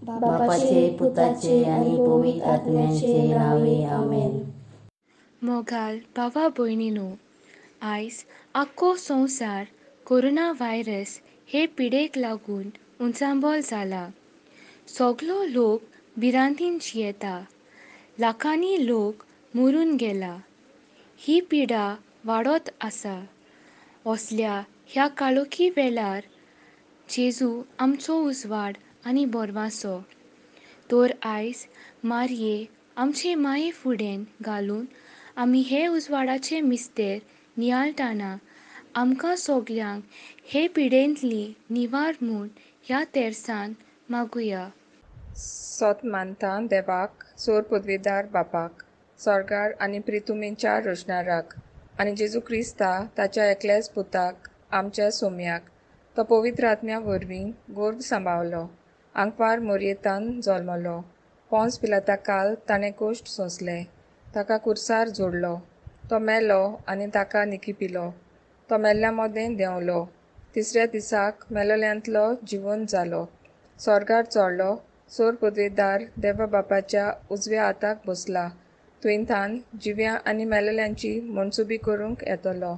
बापाचे पुताचे आनी पवित्र आत्म्याचे नांवे आमेन. मोगाल भावा भयणीनो, आयज आख्खो संवसार कोरोना व्हायरस हे पिडेक लागून उंचांबळ जाला. सगलो लोक भिरांतीन जियेता. लाखांनी लोक मरून गेला. ही पिडा वाडत आसा. असल्या ह्या काळोखी वेळार जेजू आमचो उजवाड आनी बोरवासो. तर आयज मारये आमचे माये फुडें घालून आमी हे उजवाडाचे मिस्तेर नियाळटाना आमकां सगल्यांक हे पिडेंतली निवार म्हूण ह्या तेर्सान मागुया. सोत मानता देवाक, सोर पदवेदार बापाक, सोर्गार आनी प्रितुमेच्या रचणाराक, आनी जेजू क्रिस्ता ताच्या एकल्याच पुताक, आमच्या सोम्याक, तो पवित्र आत्म्या वरवीं गोर्भ सांबावलो, आंकवार मोरयेतान जल्मलो, पोंस पिलाता काल ताणें कोश्ट सोंसले, ताका कुर्सार जोडलो, तो मेलो आनी ताका निकिपिलो, तो मेल्ल्या मदें देंवलो, तिसऱ्या दिसाक मेलोल्यांतलो जिवन जालो, सोर्गार चोडलो, सोर पदवेदार देवा बापाच्या उजव्या हाताक बसला, तुयेंथान जिव्या आनी मेलेल्यांची मनसुबी करूंक येतलो.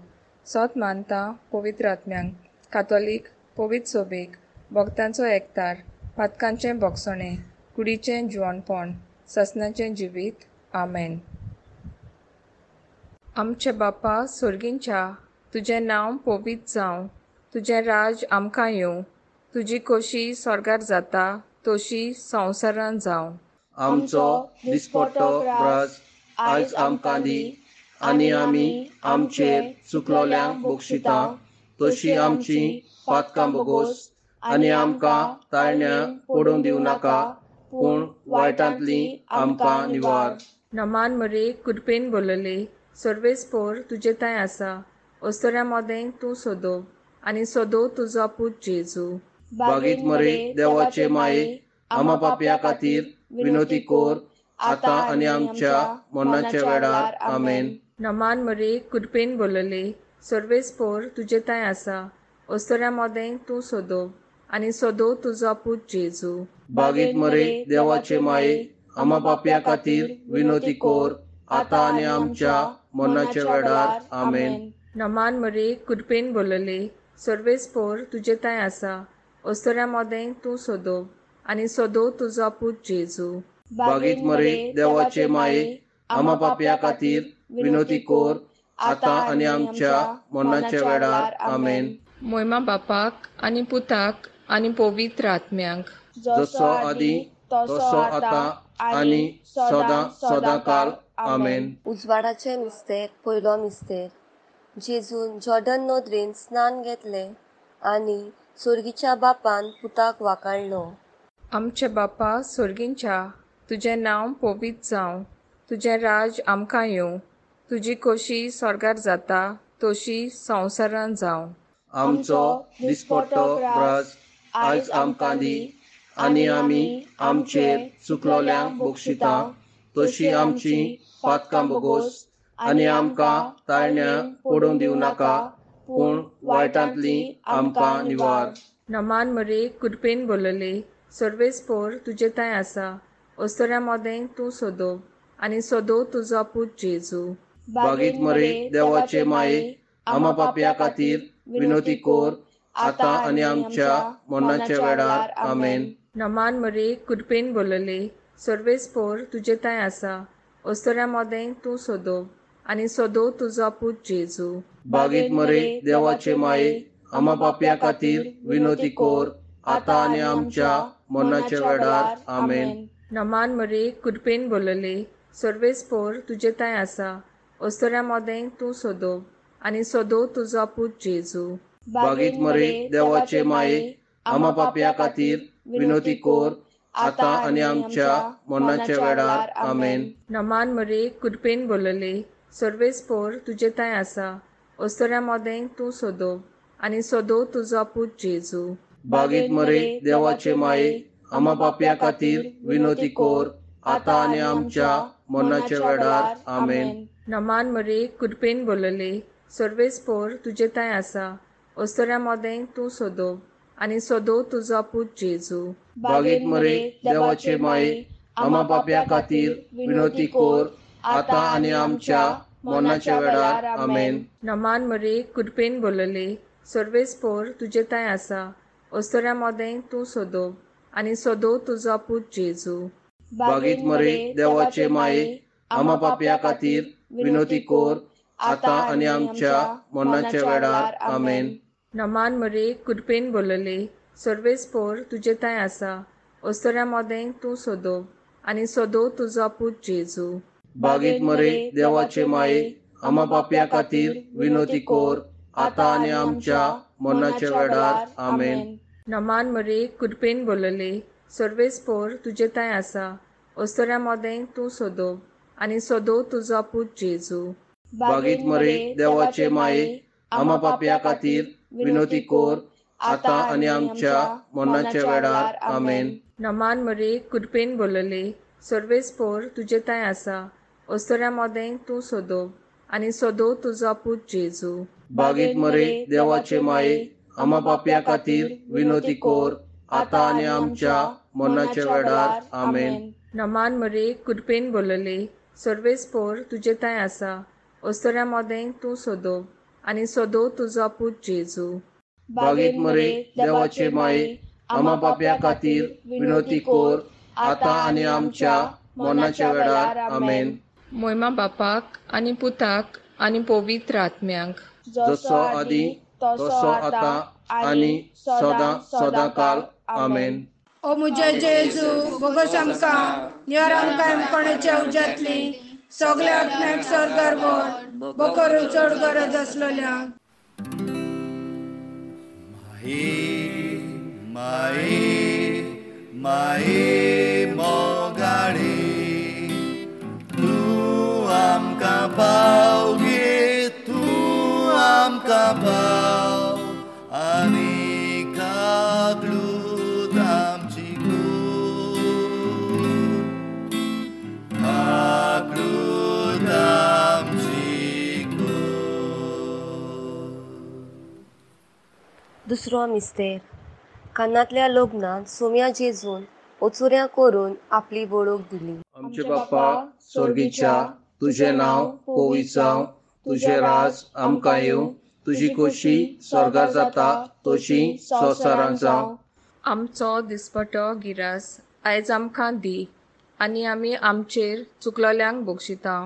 सोत मानता पवित्र आत्म्यांक, कातोलीक पवित्र सोबेक, भक्तांचो एकतार, पातकांचें भोगसणें, कुडीचें जिवणपण, ससनाचें जिवीत. आमेन. आमचे बापा सोर्गींच्या, तुजें नांव पवित्र जावं, तुजें राज आमकां येवं, तुजी खोशी सोर्गार जाता तशी संवसारान जावं. आमचो दिसपट्टो ग्रास आयज आमकां दी, आनी आमी आमचेर चुकलोल्यांक बक्षिता तशी आमची पातकां बोगोस, आनी आमकां ताळण्या पडूंक दिवं नाका, पूण वायटांतली आमकां निवार. नमान मरे कृपेन बोलले, सर्वेस पोर तुजे तांय आसा, अस्तोऱ्या मोदें तूं सोदो आनी सोदो तुजो पूत जेजू. बागीत मरे देवाचे माये, आमा पापया खातीर विनोती कोर, आतां आनी आमच्या मरणाच्या वेळार. आमेन. नमान मरे कृपेन बोलले, सर्वेस पोर तुजे तांय आसा, अस्तोऱ्या मोदें तूं सोदो आनी सोदो तुजो पूत जेजू. बागीत मरे देवाचे माये, आमा पापया खातीर विनोती कोर, आतां आनी आमच्या मरणाच्या वेळार. आमेन. नमान मरे कृपेन बोलले, सर्वेस पोर तुजे तांय आसा, अस्तोऱ्या मोदें तूं सोदो आनी सोदो तुजो पूत जेजू. बागीत मरे देवाचे माये, आमा पापया खातीर विनोती कोर, आतां आनी आमच्या मरणाच्या वेळार. आमेन. मोयमा बापाक आनी पुताक आनी पवित्र आत्म्यांक, जसो आदी तसो आतां आनी सदां सदां काल. आमेन. उजवाडाचें मिस्तेर पयलो मिस्तेर. जेजून जॉर्डन नदरेन स्नान घेतलें आनी सोर्गीच्या बापान पुताक वाकाणलो. आमचे बापा सोर्गींच्या, तुजें नांव पवित्र जावं, तुजें राज आमकां येवं, तुजी खोशी सोर्गार जाता तशी संवसारान जावं. आमचो दिसपट्टो ग्रास आयज आमकां दी, आनी आमी आमचेर चुकलोल्यांक बक्षिता तशी आमची पातकां बोगोस, आनी आमकां ताळण्या पडूंक दिवं नाका, पूण वायटांतली आमकां निवार. नमान मरे कृपेन बोलले, सर्वेस पोर तुजे तांय आसा, अस्तोऱ्या मोदें तूं सोदो आनी सोदो तुजो पूत जेजू. बागीत मरे देवाचे माये, आमा पापया खातीर विनोती कोर, आतां आनी आमच्या मरणाच्या वेळार. आमेन. नमान मरे कृपेन बोलले, सर्वेस पोर तुजे तांय आसा, अस्तोऱ्या मोदें तूं सोदो आनी सोदो तुजो पूत जेजू. बागीत मरे देवाचे माये, आमा पापया खातीर विनोती कोर, आतां आनी आमच्या मरणाच्या वेळार. आमेन. नमान मरे कृपेन बोलले, सर्वेस पोर तुजे तांय आसा, अस्तोऱ्या मोदें तूं सोदो आनी सोदो तुजो पूत जेजू. बागीत मरे देवाचे माये, आमा पापया खातीर विनोती कोर, आतां आनी आमच्या मरणाच्या वेळार. आमेन. नमान मरे कृपेन बोलले, सर्वेस पोर तुजे तांय आसा, अस्तोऱ्या मोदें तूं सोदो आनी सोदो तुजो पूत जेजू. बागीत मरे देवाचे माये, आमा पापया खातीर विनोती कोर, आतां आनी आमच्या मरणाच्या वेळार. आमेन. नमान मरे कृपेन बोलले, सर्वेस पोर तुजे तांय आसा, अस्तोऱ्या मोदें तूं सोदो आनी सदो तुजो पूत जेजू. बागेत मरे देवाचे माये, आमा पापया खातीर विनोती कोर, आतां आनी आमच्या मरणाच्या वेळार. आमेन. नमान मरे, कृपेन बोलले, सर्वेस्पोर तुजे तांय आसा, अस्तुऱ्यां मदें तूं सोदो आनी सोदो तुजो पूत जेजू. बागेत मरे देवाचे माये, आमा पापया खातीर विनोती कोर, आतां आनी आमच्या मरणाच्या वेळार. आमेन. नमान मरे, कृपेन बोलले, सर्वेस्पोर तुजे तांय आसा, अस्तुऱ्यां मदें तूं सोदो आनी सोदो तुजो पूत जेजू. बागेत मरे देवाचे माये, आमा पापया खातीर विनोती कोर, आतां आनी आमच्या मरणाच्या वेळार. आमेन. नमान मरे, कृपेन बोलले, सर्वेस्पोर तुजे तांय आसा, अस्तुऱ्यां मदें तूं सोदो आनी सोदो तुजो पूत जेजू. बागेत मरे देवाचे माये, आमा पापया खातीर विनोती कोर, आतां आनी आमच्या मरणाच्या वेळार. आमेन. नमान मरे, कृपेन बोलले, सर्वेस्पोर तुजे तांय आसा, अस्तुऱ्यां मदें तूं सोदो आनी सोदो तुजो पूत जेजू. बागेत मरे देवाचे माये, आमा पापया खातीर विनोती कोर, आतां आनी आमच्या मरणाच्या वेळार. आमेन. नमान मरे, कृपेन बोलले, सर्वेस्पोर तुजे तांय आसा, अस्तुऱ्यां मदें तूं सोदो आनी सोदो तुजो पूत जेजू. बागेत मरे देवाचे माये, आमा पापया खातीर विनोती कोर, आतां आनी आमच्या मरणाच्या वेळार. आमेन. मोयमा बापाक आनी पुताक आनी पवित्र आत्म्याक, जसो आदी तसो आतां आनी सदां सदां काल. आमेन. ओ म्हज्या जेजू, बोगस आमकां निवार, आमकां कोणाच्या उज्यांतली सगळ्या आत्म्याक स्वर्गार व्हर, बोकरून चड गरज आसलेल्या. माई माई माई मोगाळी, तूं आमकां पाव गे, तूं आमकां पाव आनी काकलूत आमची कूड, काकलूत आमची कूड. दुसरो मिस्तेर. कानांतल्या लग्नांत सोम्या जेजून ओचुऱ्या करून आपली वळख दिली. आमचे बाप्पा स्वर्गीच्या, तुझें नांव पवित्र जावं, तुजें राज आमकां येवं, तुजी खोशी स्वर्गार जाता तशी संवसारांत जावं. आमचो दिसपटो गिरास आयज आमकां दी, आनी आमी आमचेर चुकलोल्यांक बक्षिता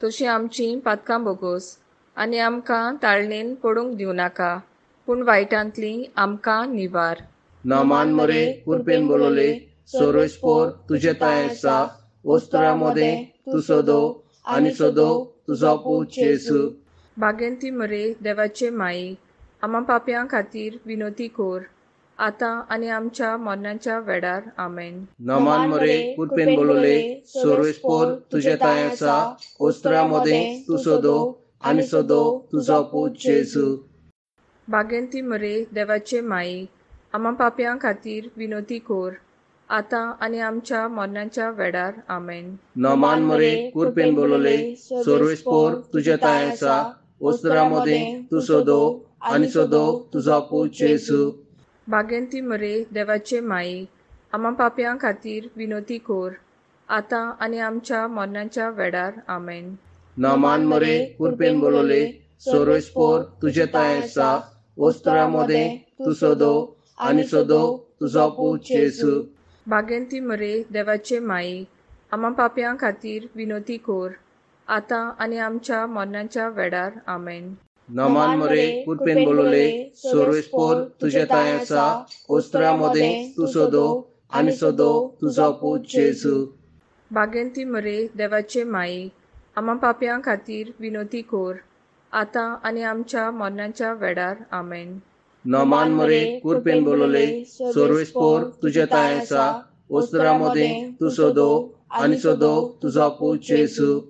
तशी आमची पातकां बोगोस, आनी आमकां ताळणेन पडूंक दिवं नाका, पूण वायटांतली आमकां निवार. नमान मरे, कृपेन बोलले, सर्वेस्पोर तुजे तांय आसा, वस्त्रां मदें तूं सोदो आनी सोदो तुजो पूत जेजू. बागेंती मरे देवाचे माई, आमा पापयां खातीर विनोती कोर, आतां आनी आमच्या मरणाच्या वेळार. आमेन. नमान मरे, कृपेन बोलले, सर्वेस्पोर तुजे तांय आसा, वस्त्रां मदें तूं सोदो आनी सोदो तुजो पूत जेजू. बागेंती मरे देवाचे माई, आमा पापयां खातीर विनोती कोर, आतां आनी आमच्या मरणाच्या वेळार. आमेन. नमान मरे, कृपेन बोलले, सर्वेस्पोर तुजे तांय आसा, वस्त्रां मदें तूं सोदो आनी सोदो तुजो पूत जेजू. बागेंती मरे देवाचे माई, आमा पापयां खातीर विनोती कोर, आतां आनी आमच्या मरणाच्या वेळार. आमेन. नमान मरे, कृपेन बोलले, सर्वेस्पोर तुजे तांय आसा, वस्त्रां मदें तूं सोदो आनी सोदो तुजो पूत जेजू. बागेंती मरे देवाचे माई, आमा पापयां खातीर विनोती कोर, आतां आनी आमच्या मरणाच्या वेळार. आमेन. नमान मरे, कृपेन बोलले, सर्वेस्पोर तुजे तांय आसा, वस्त्रां मदें तूं सोदो आनी सोदो तुजो पूत जेजू. बागेंती मरे देवाचे माई, आमा पापयां खातीर विनोती कोर, आतां आनी आमच्या मरणाच्या वेळार. आमेन. नमान मरे, कृपेन बोलले, सर्वेस्पोर तुजे तांय आसा, वस्त्रां मदें तूं सोदो आनी सोदो तुजो पूत जेजू.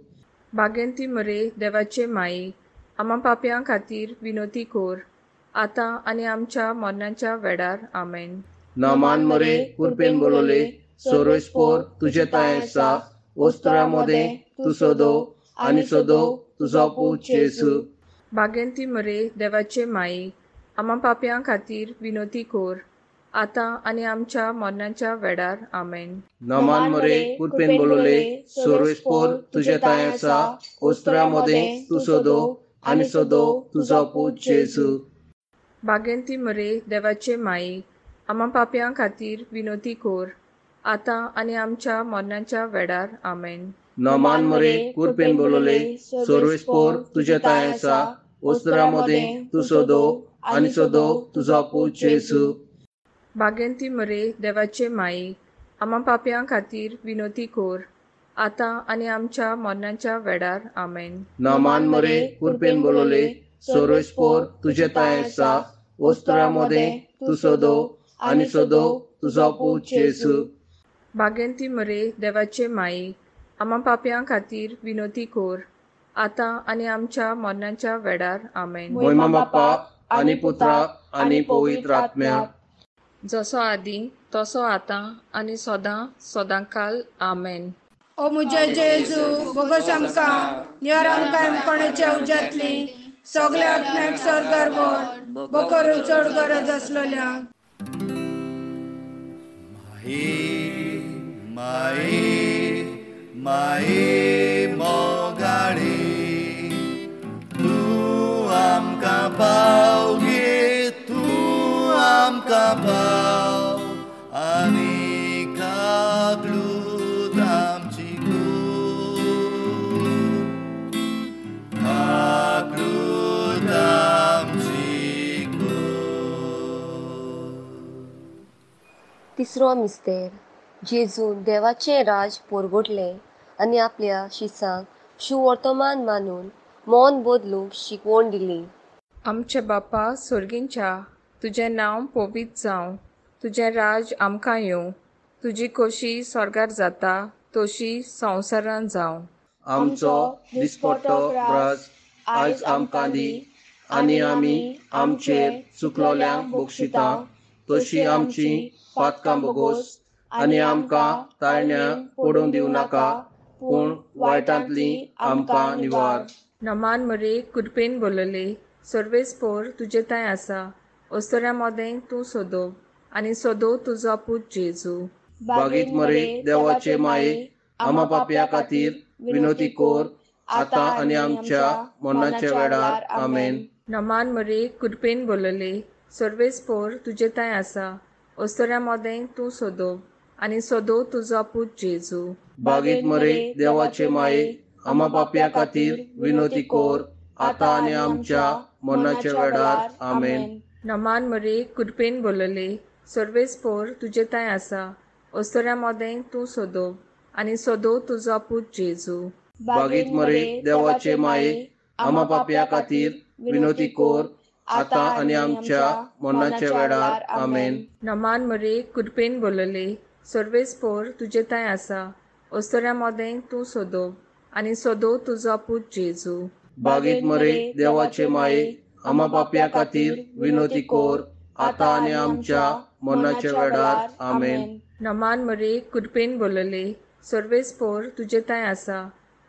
बागेंती मरे देवाचे माई, आमा पापयां खातीर विनोती कोर, आतां आनी आमच्या मरणाच्या वेळार. आमेन. नमान मरे, कृपेन बोलले, सर्वेस्पोर तुजे तांय आसा, वस्त्रां मदें तूं सोदो आनी सोदो तुजो पूत जेजू. बागेंती मरे देवाचे माई, आमा पापयां खातीर विनोती कोर, आतां आनी आमच्या मरणाच्या वेळार. आमेन. नमान मरे कृपेन बोलले सोर्वेस्पोर तुजे तांय आसा, ओस्त्रा मदें तूं सोदो आनी सोदो तुजो पूत जेजू. बागेंती मरे देवाचे माई, आमा पापयां खातीर विनोती कोर, आतां आनी आमच्या मरणाच्या वेळार. आमेन. नमान मरे कृपेन बोलले सोर्वेस्पोर तुजे तांय आसा, ओस्त्रा मदें तूं सोदो आनी सोदो तुजो पूत जेजू. बागेंती मरे देवाचे माई, आमा पापयां खातीर विनोती कोर, आतां आनी आमच्या मरणाच्या वेळार. आमेन. नमान मरे कृपेन बोलले सोर्वेस्पोर तुजे तांय आसा, ओस्त्रा मदें तूं सोदो आनी सोदो तुजो पूत जेजू. बागेंती मरे देवाचे माई, आमा पापयां खातीर विनोती कोर, आतां आनी आमच्या मरणाच्या वेळार. आमेन. मोहिमा बाप्पा आनी पुत्रा आनी पवित्र आत्म्या, जसो आदी तसो आतां आनी सदां सदांकाल. आमेन. ओ मुझे जेजू, बोगस आमकां निवार आमकां कोणाच्या उज्यांतली सगल्या आत्म्याक सर्गार व्हर, बोकरून चड गरज आसलेल्या. माई माई माई मोगाळी, तूं आमकां पाव गे, तूं आमकां पाव आनी काकलूत आमची कूड, काकलूत आमची कूड. तिसरो मिस्तेर. जेजून देवाचें राज पोरगोटलें आनी आपल्या शिसांक सुवर्तमान मानून मौन बदलूंक शिकवण दिली. आमचे बापा सोर्गींच्या, तुजें नांव पवित्र जावं, तुजें राज आमकां येवं, तुजी खोशी स्वर्गार जाता तशी संवसारान जावं. आमचो दिसपट्टो ग्रास आयज आमकां दी, आनी आमी आमचेर चुकलोल्यांक बक्षिता तशी आमची पातकां बोगोस, आनी आमकां ताळण्या पडूंक दिवं नाका, पूण वायटांतली आमकां निवार. नमान मरे कृपेन बोलले सर्वेस्पोर तुजे तांय आसा, ओस्तोऱ्या मदें तूं सोदो आनी सोदो तुजो पूत जेजू. बागीत मरे देवाचे माये, आमा पापया खातीर विनोती कोर, आतां आनी आमच्या मरणाच्या वेळार. आमेन. नमान मरे कृपेन बोलले सर्वेस्पोर तुजे तांय आसा, ओस्तोऱ्या मदें तूं सोदो आनी सोदो तुजो पूत जेजू. बागीत मरे देवाचे माये, आमा पापया खातीर विनोती कोर, आतां आनी आमच्या मरणाच्या वेळार. आमेन. नमान मरे कृपेन बोलले सर्वेस्पोर तुजे तांय आसा, ओस्तोऱ्या मदें तूं सोदो आनी सोदो तुजो पूत जेजू. बागीत मरे देवाचे माये, आमा पापया खातीर विनोती कोर, आतां आनी आमच्या मरणाच्या वेळार. आमेन. नमान मरे कृपेन बोलले सर्वेस्पोर तुजे तांय आसा, ओस्तोऱ्या मदें तूं सोदो आनी सोदो तुजो पूत जेजू. बागीत मरे देवाचे माये, आमा पापया खातीर विनोती कोर, आतां आनी आमच्या मरणाच्या वेळार. आमेन. नमान मरे कृपेन बोलले सर्वेस्पोर तुजे तांय आसा,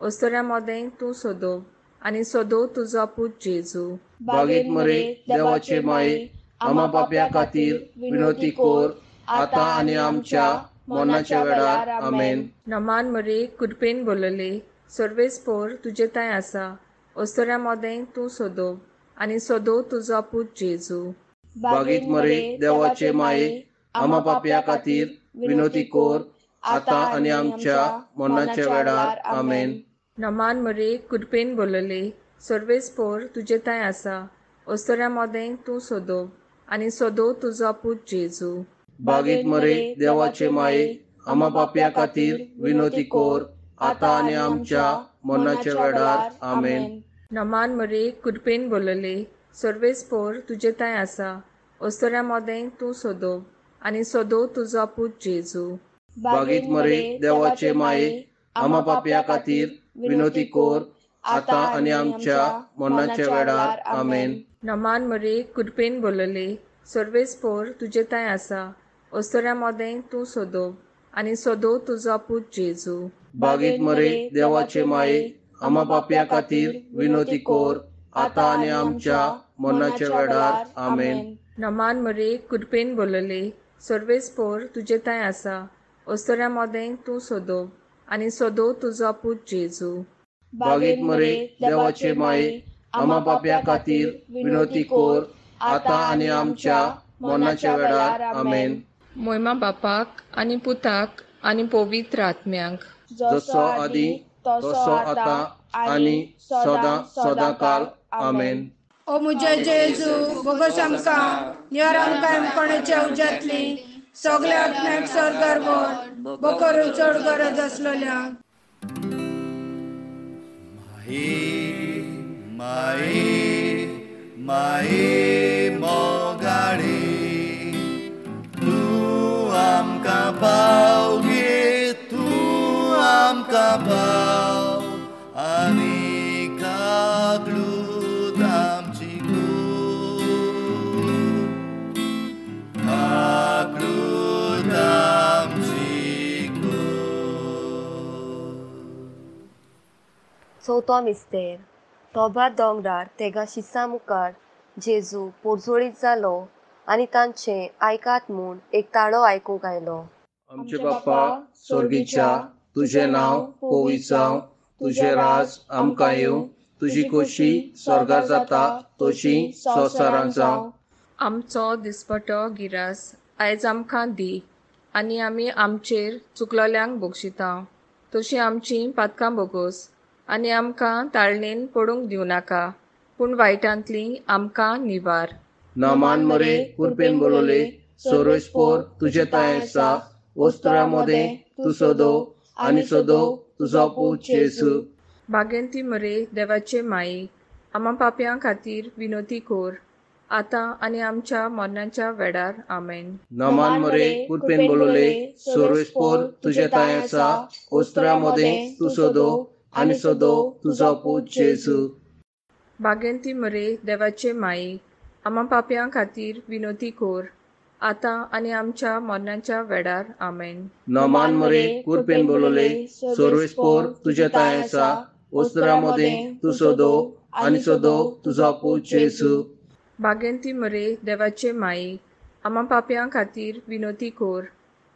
ओस्तोऱ्या मदें तूं सोदो आनी सोदो तुजो पूत जेजू. बागीत मरे देवाचे माये, आमा पापया खातीर विनोती कोर, आतां आनी आमच्या मरणाच्या वेळार. आमेन. नमान मरे कृपेन बोलले सर्वेस्पोर तुजे तांय आसा, ओस्तोऱ्या मदें तूं सोदो आनी सोदो तुजो पूत जेजू. बागीत मरे देवाचे माये, आमा पापया खातीर विनोती कोर, आतां आनी आमच्या मरणाच्या वेळार. आमेन. नमान मरे कृपेन बोलले सर्वेस्पोर तुजे तांय आसा, ओस्तोऱ्या मदें तूं सोदो आनी सोदो तुजो पूत जेजू. बागीत मरे देवाचे माये, आमा पापया खातीर विनोती कोर, आतां आनी आमच्या मरणाच्या वेळार. आमेन. नमान मरे कृपेन बोलले सर्वेस्पोर तुजे तांय आसा, ओस्तोऱ्या मदें तूं सोदो आनी सोदो तुजो पूत जेजू. बागीत मरे देवाचे माये, आमा पापया खातीर विनोती कोर, आतां आनी आमच्या मरणाच्या वेळार. आमेन. नमान मरे कृपेन बोलले सर्वेस्पोर तुजे तांय आसा, ओस्तोऱ्या मदें तूं सोदो आनी सोदो तुजो पूत जेजू. बागीत मरे देवाचे माये, आमा पापया खातीर विनोती कोर, आतां आनी आमच्या मरणाच्या वेळार. आमेन. नमान मरे कृपेन बोलले सर्वेस्पोर तुजे तांय आसा, ओस्तोऱ्या मोदें तूं सोदो आनी सोदो तुजो पूत जेजू. बागेत मरे देवाचे माये, आमा पापया खातीर विनोती कोर, आतां आनी आमच्या मरणाच्या वेळार. आमेन. मोयमा बापाक आनी पुताक आनी पवित्र आत्म्याक, जसो आदी तसो आतां आनी सदां सदां काल. आमेन. ओ म्हजे जेजू, बोगस आमकां नियर आमकां कोणाच्या उज्यांतली सगल्या आत्म्याक सर्गार व्हर, बोकरून चड गरज आसलेल्या. माये माये माये मोगाळे, तूं आमकां पाव गे, तूं आमकां पाव आनी काकलूत आमची कूड, काकलूत आमची कूड. चवथो मिस्तेर. तोबा दोंगरार तेगा शिसा मुखार जेजू पोरजोळीत जालो आनी तांचें आयकात म्हूण एक ताळो आयकूंक आयलो. आमचे बाप्पा स्वर्गीच्या, तुजें नांव पवित्र जावं, तुजें राज आमकां येवं, तुजी खोशी स्वर्गार जाता तशी संवसारांत जावं. आमचो दिसपटो गिरास आयज आमकां दी, आनी आमी आमचेर चुकलोल्यांक बक्षिता तशी आमचीं पातकां बोगोस, आनी आमकां ताळणेन पडूंक दिवं नाका, पूण वायटांतली आमकां निवार. नामान मरे कुरपेन बोलवले, सर्वेस्पोर तुजें तांय आसा, वस्त्रां मदें तूं सोदो आनी सोदो तुजो पूत जेजू. बागेंती मरे देवाचे माई, आमा पापयां खातीर विनोती कोर, आतां आनी आमच्या मरणाच्या वेळार. आमेन. नामान मरे कुरपेन बोलवले, सर्वेस्पोर तुजें तांय आसा, वस्त्रां मदें तूं सोदो आनी सोदो तुजो पूत जेजू. बागेंती मरे देवाचे माई, आमा पापयां खातीर विनोती कोर, आतां आनी आमच्या मरणाच्या वेळार. आमेन. नामान मरे कुरपेन बोलवले, सर्वेस्पोर तुजें तांय आसा, वस्त्रां मदें तूं सोदो आनी सोदो तुजो पूत जेजू. बागेंती मरे देवाचे माई, आमा पापयां खातीर विनोती कोर,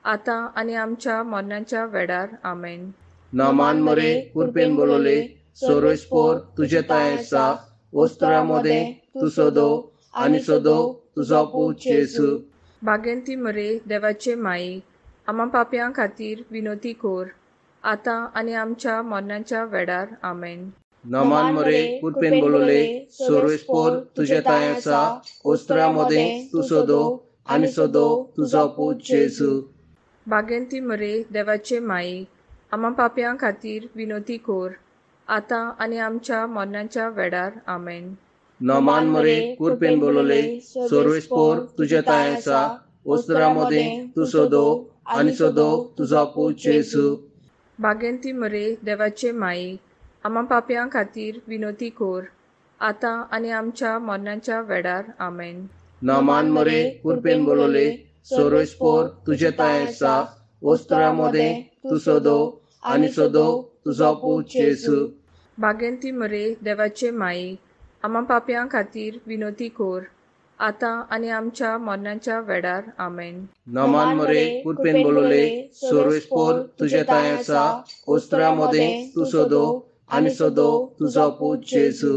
आतां आनी आमच्या मरणाच्या वेळार. आमेन. नामान मरे कुरपेन बोलवले, सर्वेस्पोर तुजें तांय आसा, वस्त्रां मदें तूं सोदो आनी सोदो तुजो पूत जेजू. बागेंती मरे देवाचे माई, आमा पापयां खातीर विनोती कोर, आतां आनी आमच्या मरणाच्या वेळार. आमेन. नामान मरे कुरपेन बोलवले, सर्वेस्पोर तुजें तांय आसा, वस्त्रां मदें तूं सोदो आनी सोदो तुजो पूत जेजू. बागेंती मरे देवाचे माई, आमा पापयां खातीर विनोती कोर, आतां आनी आमच्या मरणाच्या वेळार. आमेन. नामान मरे कुरपेन बोलवले, सर्वेस्पोर तुजें तांय आसा, वस्त्रां मदें तूं सोदो आनी सोदो तुजो पूत जेजू. बागेंती मरे देवाचे माई, आमा पापयां खातीर विनोती कोर, आतां आनी आमच्या मरणाच्या वेळार. आमेन. नामान मरे कुरपेन बोलवले, सर्वेस्पोर तुजें तांय आसा, वस्त्रां मदें तूं सोदो आनी सोदो तुजो पूत जेजू. बागेंती मरे देवाचे माई, आमा पापयां खातीर विनोती कोर, आतां आनी आमच्या मरणाच्या वेळार. आमेन. नामान मरे कुरपेन बोलवले, सर्वेस्पोर तुजें तांय आसा, वस्त्रां मदें तूं सोदो आनी सोदो तुजो पूत जेजू.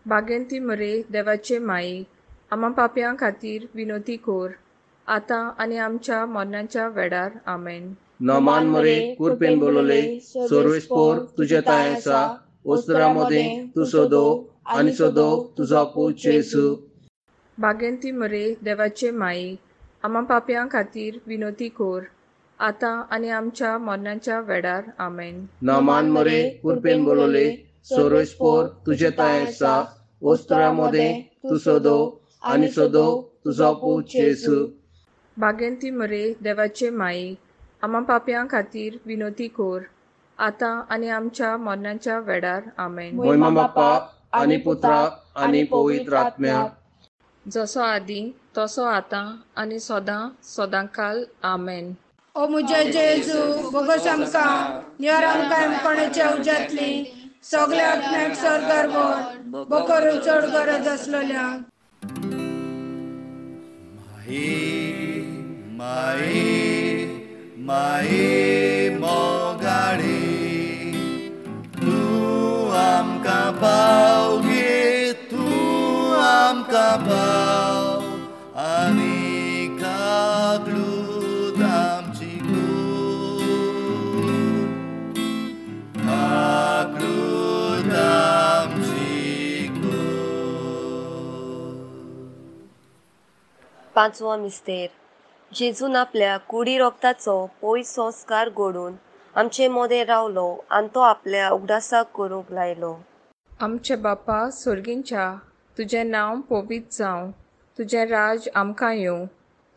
बागेंती मरे देवाचे माई, आमा पापयां खातीर विनोती कोर, आतां आनी आमच्या मरणाच्या वेळार. आमेन. नामान मरे कुरपेन बोलवले, सर्वेस्पोर तुजें तांय आसा, वस्त्रां मदें तूं सोदो आनी सोदो तुजो पूत जेजू. बागेंती मरे देवाचे माई, आमा पापयां खातीर विनोती कोर, आतां आनी आमच्या मरणाच्या वेळार. आमेन. नामान मरे कुरपेन बोलवले, सर्वेस्पोर तुजें तांय आसा, वस्त्रां मदें तूं सोदो आनी सोदो तुजो पूत जेजू. बागेंती मरे देवाचे माई, आमा पापयां खातीर विनोती कोर, आतां आनी आमच्या मरणाच्या वेळार. आमेन. मोयमा बाप्पा आनी पुत्रा आनी पवित्र आत्म्या, जसो आदी तसो आतां आनी सदां सदांकाल. आमेन. ओ म्हजे जेजू, बोगस आमकां नियर आमकां कोणाच्या उज्यांतली सगल्या आत्म्याक सर्गार व्हर, बोकरून चड गरज आसलेल्या. माये माई माई मोगाळी तूं आमकां पाव गे तूं आमकां पाव आनी काकलूत आमची कूड काकलूत आमची कूड. पांचवो मिस्तेर. जेजून आपल्या कुडी रोगताचो पयस संस्कार घडोवन आमचे मोदें रावलो आनी तो आपल्या उगडासाक करूंक लायलो. आमचे बापा सोर्गींच्या, तुजें नांव पवित्र जावं, तुजें राज आमकां येवं,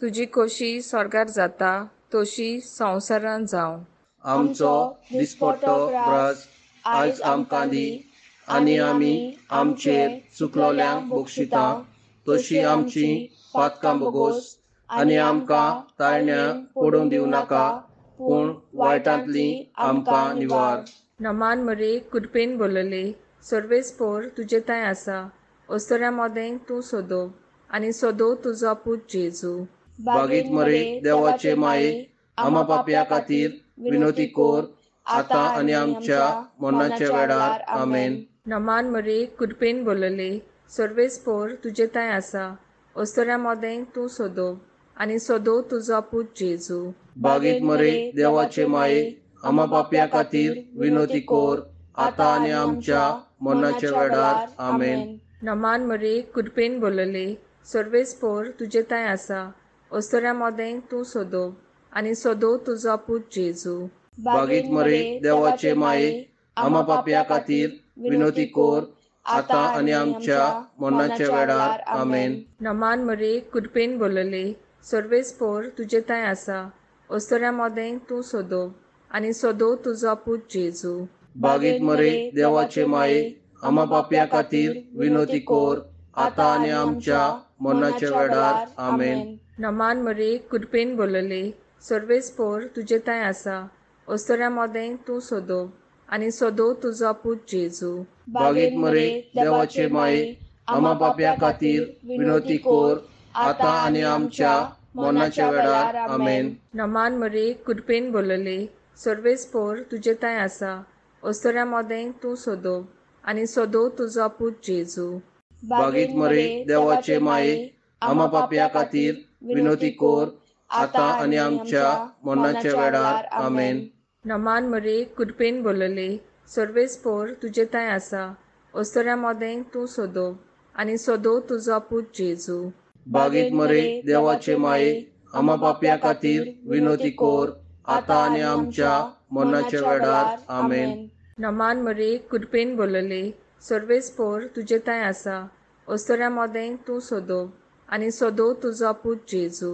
तुजी खोशी स्वर्गार जाता तशी संवसारान जावं. आमचो दिसपट्टो ग्रास आयज आमकां दी आनी आमी आमचेर चुकलोल्यांक बक्षिता तशी आमची पातकां बोगोस आनी आमकां ताळण्या पडून दिवं नाका पूण वायटांतली आमकां निवार. नमान मरे कृपेन बोलले, सर्वेस्पोर तुजे थंय आसा, अस्तुऱ्यां मदें तूं सोदो आनी सोदो तुजो पूत जेजू. बागीत मरे देवाचे माये, आमा पापया खातीर विनोती कोर आतां आनी आमच्या मरणाच्या वेळार. आमेन. नमान मरे कृपेन बोलले, सर्वेस्पोर तुजे थंय आसा, अस्तुऱ्यां मदें तूं सोदो आनी सोदो तुजो पूत जेजू. बागीत मरे देवाचे माये, आमा पापया खातीर विनोती कोर आतां आनी आमच्या मरणाच्या वेळार. आमेन. नमान मरे कृपेन बोलले, सर्वेस्पोर तुजे थंय आसा, अस्तुऱ्यां मदें तूं सोदो आनी सोदो तुजो पूत जेजू. बागीत मरे देवाचे माये, आमा पापया खातीर विनोती कोर आतां आनी आमच्या मरणाच्या वेळार. आमेन. नमान मरे कृपेन बोलले, सर्वेस्पोर तुजे थंय आसा, अस्तुऱ्यां मदें तूं सोदो आनी सोदो तुजो पूत जेजू. बागीत मरे देवाचे माये, आमा पापया खातीर विनोती कोर आतां आनी आमच्या मरणाच्या वेळार. आमेन. नमान मरे कृपेन बोलले, सर्वेस्पोर तुजे थंय आसा, अस्तुऱ्यां मदें तूं सोदो आनी सोदो तुजो पूत जेजू. बागीत मरे देवाचे माये, आमा पापया खातीर विनोती कोर आतां आनी आमच्या मरणाच्या वेळार. आमेन. नमान मरे कृपेन बोलले, सर्वेस्पोर तुजे थंय आसा, अस्तुऱ्यां मदें तूं सोदो आनी सोदो तुजो पूत जेजू. बागीत मरे देवाचे माये, आमा पापया खातीर विनोती कोर आतां आनी आमच्या मरणाच्या वेळार. आमेन. नमान मरे कृपेन बोलले, सर्वेस्पोर तुजे थंय आसा, अस्तुऱ्यां मदें तूं सोदो आनी सोदो तुजो पूत जेजू. बागीत मरे देवाचे माये, आमा पापया खातीर विनोती कोर आतां आनी आमच्या मरणाच्या वेळार. आमेन. नमान मरे कृपेन बोलले, सर्वेस्पोर तुजे थंय आसा, अस्तुऱ्यां मदें तूं सोदो आनी सोदो तुजो पूत जेजू.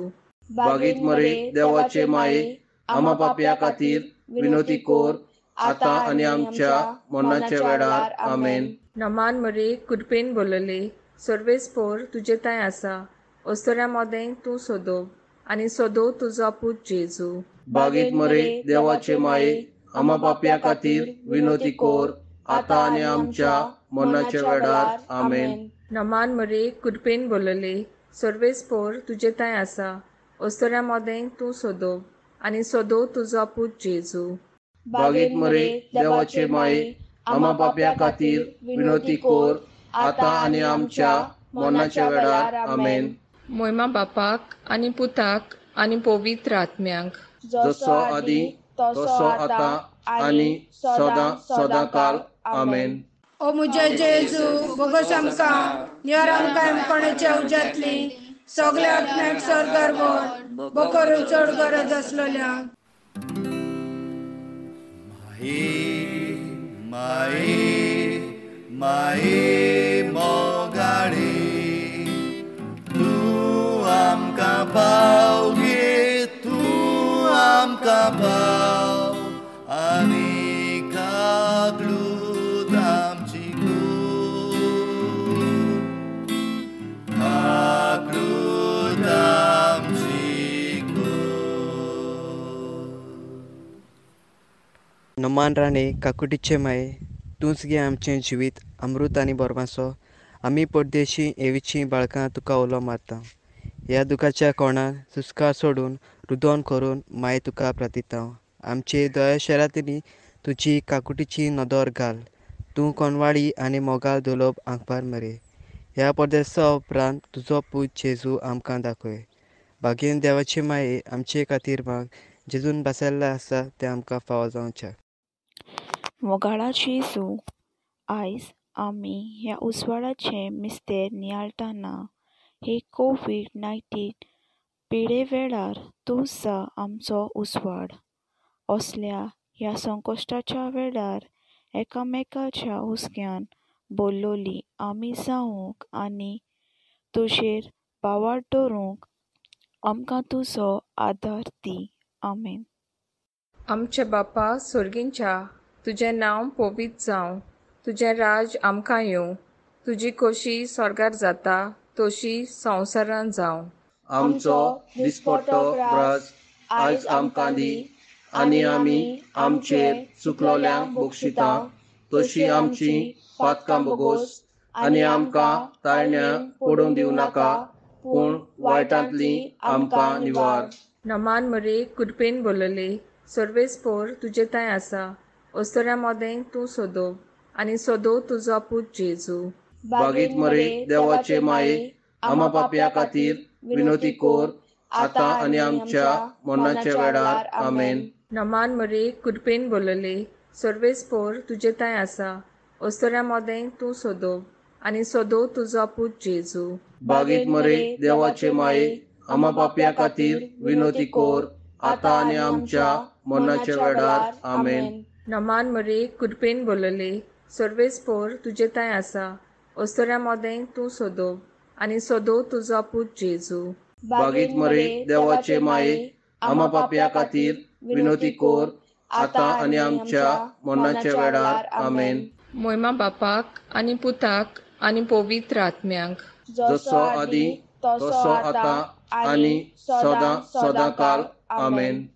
बागीत मरे देवाचे माये, आमा पापया खातीर विनोती कोर आतां आनी आमच्या मरणाच्या वेळार. आमेन. नमान मरे कृपेन बोलले, सर्वेस्पोर तुजे थंय आसा, अस्तुऱ्यां मदें तूं सोदो आनी सोदो तुजो पूत जेजू. बागीत मरे देवाचे माये, आमा पापया खातीर विनोती कोर आतां आनी आमच्या मरणाच्या वेळार. आमेन. नमान मरे कृपेन बोलले, सर्वेस्पोर तुजे थंय आसा, अस्तुऱ्यां मदें तूं सोदो आनी सोदो तुजो पूत जेजू. बागीत मरे देवाचे माये, आमा पापया खातीर विनोती कोर आतां आनी आमच्या मरणाच्या वेळार. आमेन. मोयमा बापाक आनी पुताक आनी पवित्र आत्म्याक, जसो आदी तसो आतां आनी सदां सदां काल. आमेन. ओ मुझे जेजू, बोगस आमकां निवार आमकां कोणाच्या उज्यांतली सगल्या आत्म्याक स्वर्गार व्हर, बोकरून चड गरज आसलेल्या. माई माई माई मोगाळी तूं आमकां पाव गे तूं आमकां पाव आनी काकलूत आमची कूड काकलूत आमची कूड. नमान राणे काकुटीचे माये, तूंच गे आमचें जिवीत अमृत आनी बोरमासो, आमी परदेशी एवीची बाळकां तुका उलो मारता. ह्या दुखाच्या कोणान सुस्कार सोडून रुदोन करून माये तुका प्रार्थितांव. आमचे दया शरातिनी तुजी काकुटीची नदर घाल. तूं कोनवाळी आनी मोगाल दुलोब आंकपार मरे. ह्या परदेसा उपरांत तुजो पूत जेजू आमकां दाखय. भागेन देवाचे माये आमचे खातीर माग जेजून बसयल्लें आसा तें आमकां फावो जावचें. मोगाळा जेजू, आयज आमी ह्या उजवाडाचें मिस्तेर नियाळटाना हे कोवीड-19 पिडे वेळार तूं जा आमचो उजवाड. असल्या ह्या संकश्टाच्या वेळार एकामेकाच्या हुस्क्यान बोल्लोली आमी जावंक आनी तुजेर भावार्थ दवरूंक आमकां तुजो आदार दी. आमेन. आमचे बापा सोर्गींच्या, तुजें नांव पवित्र जावं, तुजें राज आमकां येवं, तुजी खोशी स्वर्गार जाता तशी संवसारान जावं. आमचो दिसपट्टो ग्रास आयज आमकां दी आनी आमी आमचेर चुकलोल्यांक बक्षिता तशी आमची पातकां बोगोस आनी आमकां ताळण्या पडूंक दिवं नाका, पूण वायटांतली आमकां निवार. नमान मरे कृपेन बोलले, सर्वेस्पोर तुजे थंय आसा, अस्तुऱ्यां मदें तूं सोदो आनी सोदो तुजो पूत जेजू. बागीत मरे देवाचे माये, आमा पापया खातीर विनोती कोर आतां आनी आमच्या मरणाच्या वेळार. आमेन. नमान मरे कृपेन बोलले, सर्वेस्पोर तुजे थंय आसा, अस्तुऱ्यां मदें तूं सोदो आनी सोदो तुजो पूत जेजू. बागीत मरे देवाचे माये, आमा पापया खातीर विनोती कोर आतां आनी आमच्या मरणाच्या वेळार. आमेन. नमान मरे कृपेन बोलले, सर्वेस्पोर तुजे थंय आसा, अस्तुऱ्यां मदें तूं सोदो आनी सोदो तुजो पूत जेजू. बागीत मरे देवाचे माये, आमा पापया खातीर विनोती कोर आतां आनी आमच्या मरणाच्या वेळार. आमेन. मोयमा बापाक आनी पुताक आनी पवित्र आत्म्याक, जसो आदी तसो आतां आनी सदां सदां काल. आमेन.